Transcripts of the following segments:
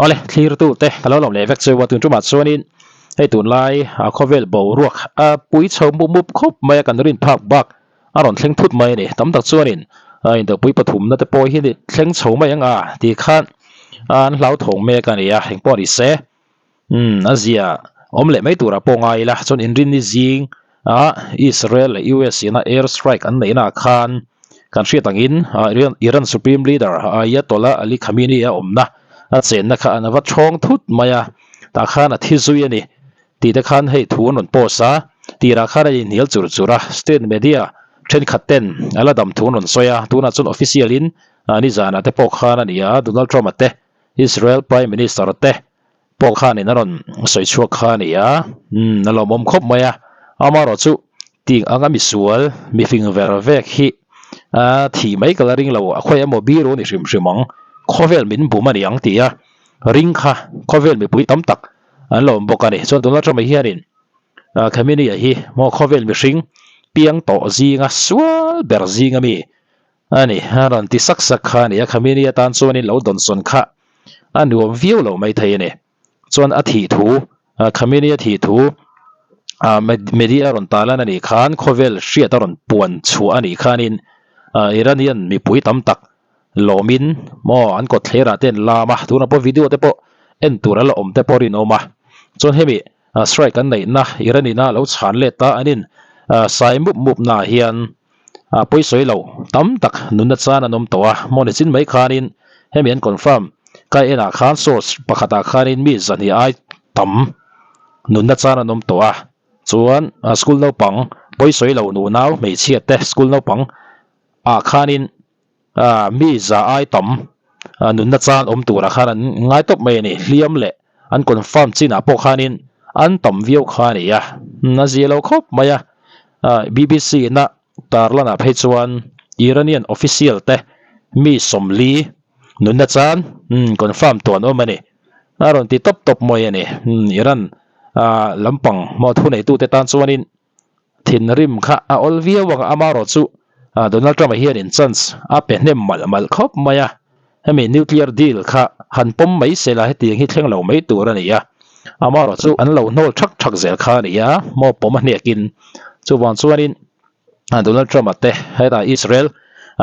Awle, thlirtu te ka lo lawm leh vek chu a tun tumah chuanin hei tunlai a khawvel boruak a pui chho mup mup khawp mai a kan rin phak bak a rawn thleng thut mai a ni. Tam tak chuanin a indopui pathumna te pawh hi thleng chho mai ang a tih khan an hlauthawng mek a ni a, engpawh ni se umm a zia awm leh mai turah pawh ngai ila chuan inrinni zing a Israel leh US ina air strike an neihna ah khan kan hriat angin Iran supreme leader Ayatollah Ali Khamenei a awmna a chenna kha an va thawng thut mai a tah khan a thi zui a ni tih te khan hei thu an rawn post a tirah khan a inhnial chur chur a state media thenkhat ten a la dam thu an rawn sawi a tunah chuan official in nizanah te pawh khan a ni a Donald Trump a te Israel prime minister te pawh khanin a rawn sawi chhuak kha a ni a, umm a lawmawm khawp mai a, amaherawh chu tih anga misual mi fing ver vek hi a thih mai ka la ring lo, a khawi emaw biru a ni hrim hrim ang, khawvel min bum a ni ang tih a ring kha khawvel mipui tam tak an lo awm bawk a ni. Chuan tunlai tawmah hianin Khamenei-a hi maw khawvel mihring piang tawh zinga sual ber zinga mi A ni, a rawn ti sak sak kha a ni a, Khamenei atan chuanin lo dawnsawn kha a nuam viau lo maithei a ni. Chuan a thih thu, Khamenei a thih thu media a rawn tarlan a nih khan khawvel hriat a rawn puan chhuah a nih khanin Iranian mipui tam tak lawmin maw an kawt thlerah te an lam a, tunah pawh video te pawh en tur a la awm te pawh a rinawm a. Chuan hemi strike an neihna Iran ina lo chhan let ta an in sai mup mup naah hian A pawisawi lo tam tak nunna chan an awm tawh a, maw nichin mai khanin hemi an confirm ka enah khan source pakhatah khanin mi zahnih ai tam nunna chan an awm tawh a, chuan school naupang pawisawi lo nunau hmeichhia te school naupang ah khanin mi za ai tam nunna chan awm turah khan an ngai tawp mai a ni, hliam leh an confirm chinah pawh khanin an tam viau kha a ni a, a zia lo khawp mai a, BBC ina tarlanah phei chuan Iranian official te mi sawmli nunna chan confirm tawh an awm a ni, a rawn ti tawp tawp mawi a ni, Iran lampang maw thuneitute tan chuanin thinrim kha a awl viau ang a, amaherawh chu Donald Trump-a hianin chance a pe hnem malh malh khawp mai a, hemi nuclear deal kha han pawm mai se la hetiang hi thleng lo mai tur a ni a, amaherawh chu an lo hnawl thak thak zel kha a ni a, maw pawm a hnekin chuvang chuanin Donald Trump-a te hetah Israel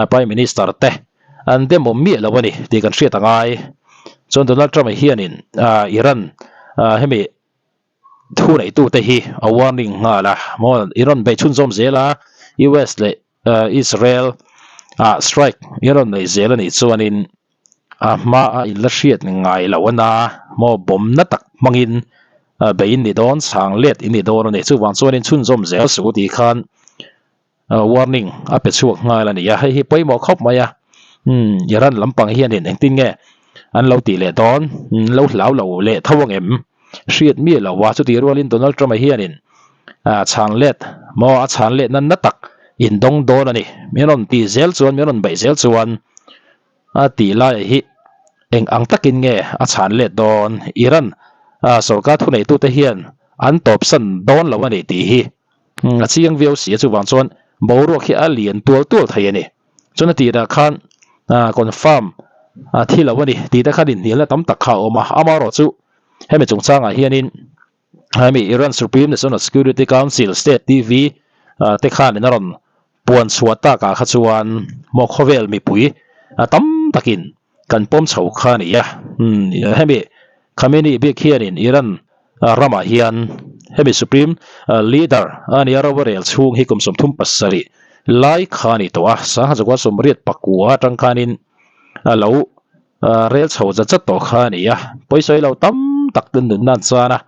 Prime Minister te an demawm miah lo a ni tih kan hriat a ngai, chuan Donald Trump-a hianin Iran hemi. Thu neihtute hi a warning nghal a, maw i rawn beih chhunzawm zel a, US leh Israel ah strike i rawn nei zel a nih chuanin a hma a in la hriat ngai loh a na, maw bomb na tak hmangin beih in ni dawn, chhang let in ni dawn a ni. Chuvang chuanin chhunzawm zel suh tih khan warning a pe chhuak nghal a ni a, hei hi pawimawh khawp mai a, umm Iran lampang hianin engtin nge an lo tih leh dawn, lo hlau lo leh tho ang em? Hriat miah lo a, chutih rualin Donald Trump-a hianin chhan let maw a chhan let na na tak indawng dawn a ni, min rawn tih zel chuan min rawn beih zel chuan a tih laiah hi eng ang takin nge a chhan let dawn? Iran sorkar thuneitute hian an tawpsan dawn lo a ni tih hi A chiang viau si a chuvang chuan boruak hi a lian tual tual thei a ni. Chuan a tirah khan confirm a thi lo a ni tih te khan inhnialna tam tak kha a awm a. Amaherawhchu hemi chungchangah hianin hemi Iran Supreme National Security Council State TV te khanin a rawn puan chhuah takah kha chuan maw khawvel mipui tam takin kan pawm chho kha a ni a. Hemi Khamenei bik hianin Iran ramah hian hemi Supreme Leader a nia ro a rel chhung hi kum 37 lai kha a ni tawh a, sangha zakua 89 atang khanin a lo rel chho zat zat tawh kha a ni a. Pawisawi lo tam tak ten nunna an chan a,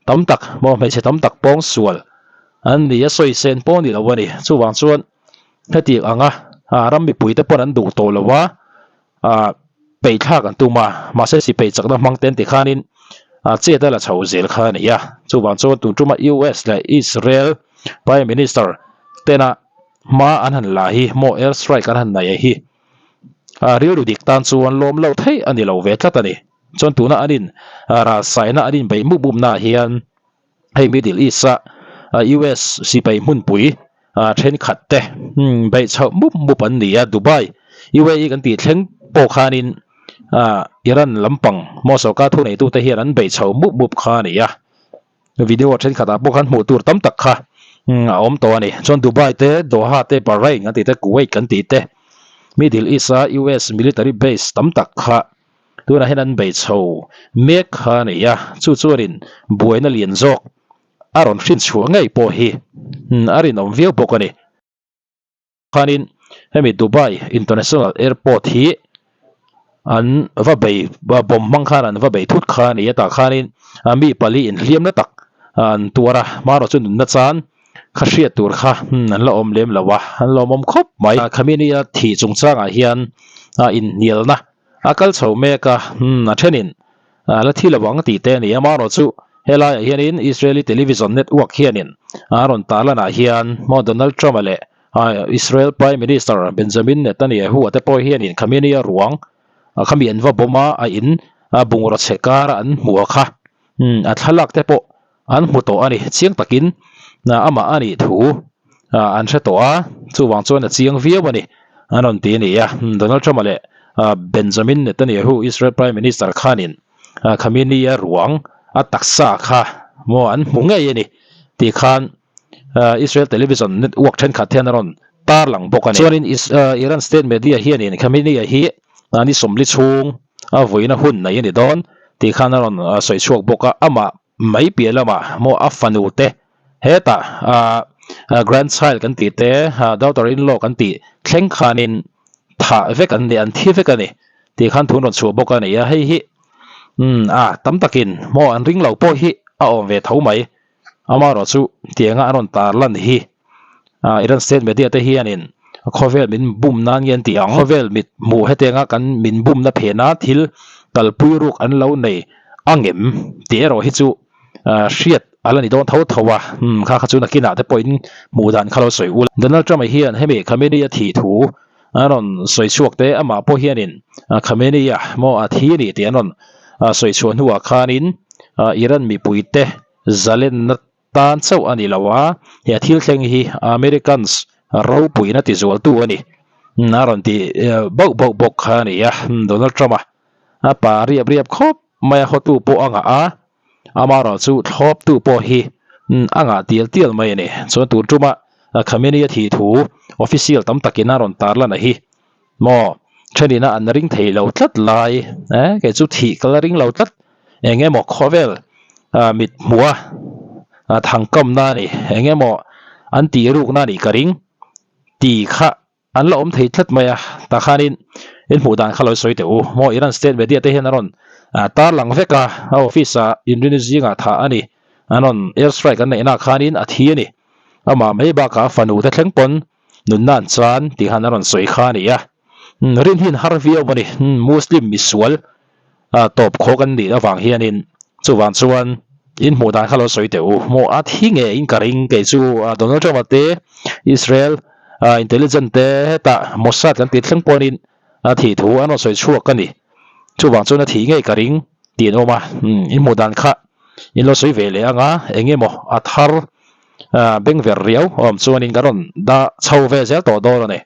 tam tak maw hmeichhe tam tak pawng sual an ni a, sawi sen pawh a ni lo a ni. Chuvang chuan hetiang anga ram mipuite pawn an duh tawh lo a, ah peih thlak an tum a, mahse sipai chakna hmang te an ti khanin ah chet a la chho zel kha a ni a, chuvang chuan tun tuma US leh Israel Prime Minister tena hma an han la hi maw air strike an han nei hi ah rilru dik tan chuan lawm loh theih a ni lo ve tlat a ni, chuan tuna an in ralsaina an inbeih mup mup naah hian hei Middle East a US sipai hmunpui thenkhat te beih chhoh mup mup an ni a, Dubai, UAE kan tih thleng pawh khanin Iran lampang maw sorkar thuneitute hian an bei chho mup mup kha a ni a. Video thenkhatah pawh khan hmuh tur tam tak kha a awm tawh a ni. Chuan Dubai te, Doha te, Bahrain kan tih te, Kuwait kan tih te, Middle East a US military base tam tak kha tunah hian an bei chho mek kha a ni a. Chu chuanin buaina lian zawk a rawn hrin chhuah ngei pawh hi a rinawm viau bawk a ni. Khanin hemi Dubai International Airport hi an va bei bomb hmang khan an va bei thut kha a ni a tah khanin mi pali inhliam na tak an tuar a hmarawh chu nunna chan kha hriat tur kha an la awm lem lo a an lawmawm khawp mai. Khamenei a thih chungchangah hian inhnialna a kal chho mek a a thenin la thi lo ang tih te a ni a amaherawhchu helaiah hianin Israeli television network hianin a rawn tarlanah hian maw Donald Trump-a leh Israel Prime Minister Benjamin Netanyahu-a te pawh hianin Khamenei-a ruang khami an va bawm a, a in bungraw chhe kara an hmu a kha. A thlalak te pawh an hmu tawh a ni. Chiang takin amah a nih thu an hre tawh a, chuvang chuan a chiang viau a ni an rawn ti a ni a. Donald Trump-a leh Benjamin Netanyahu, Israel Prime Minister khanin Khamenei-a ruang a taksa kha maw an hmu ngei a ni tih khan Israel television network thenkhat hian a rawn tarlang bawk a ni. Chuanin Iran state media hianin Khamenei-a hi ni sawmli chhung a vuina hun nei a ni dawn tih khan a rawn sawi chhuak bawk a, amah mai piah lamah maw a fanu te hetah grandchild kan tih te daughter in law kan tih thleng khanin thah vek an ni, an thi vek a ni tih khan thu an rawn chhuah bawk a ni a, hei hi a tam takin maw an ring lo pawh hi a awm ve tho mai. Amaherawh chu tianga an rawn tar lan hi Iran state media te hianin khawvel min bum nan nge an tih ang? Khawvel mit hmuh hetianga kan min bumna phena thil kalpui ruk an lo nei angem tih erawh hi chu hriat a la ni dawn tho tho a, kha kha chu nakinah te pawhin hmuh dan kha lo sawi ula. Donald Trump-a hian hemi Khamenei-a thih thu an rawn sawi chhuak te, amah pawh hianin Khamenei-a maw a thi a ni tih an rawn sawi chhuah hnuah khanin Iran mipuite Zalenna tan chauh a ni lo a, he thil thleng hi Americans ropuina ti zualtu a ni. A rawn ti bauh bauh bawk kha a ni a, Donald Trump-a a pa riap riap khawp mai a, hawtu pawh a ngah a, amaherawh chu thlawptu pawh hi a ngah tial tial mai a ni. Chuan tun tuma Khamenei-a thih thu official tam takin a rawn tarlan a hi Maw? Thenina an ring thei lo tlat lai eh kei chu thih ka la ring lo tlat eng emaw khawvel ah mit hmuh a thangkam na a ni eng emaw an tih ruk na a nih ka ring ti kha an la awm thei tlat mai a tah khanin in hmuh dan kha lo sawi teh u maw Iran state media te hian a rawn tar lang vek a a office ah inrini zingah thah a ni an rawn air strike an neih na khanin a thi a ni amah mai bakah a fanu te thleng pawn Nunna an chan tih khan a rawn sawi kha a ni a, rin hi an har viau a ni. Muslim misual tawp khawk an nih avang hianin chuvang chuan in hmuh dan kha lo sawi teh u. Maw a thi nge in ka ring kei chu Donald Trump-a te Israel intelligent te hetah Mossad kan tih thleng pawhin a thih thu an rawn sawi chhuak a ni. Chuvang chuan a thih ngei ka ring tih an awm a, in hmuh dan kha in lo sawi ve leh ang a, eng emaw a thar beng ver riau awm chuanin kan rawn dah chho ve zel tawh dawn a ni.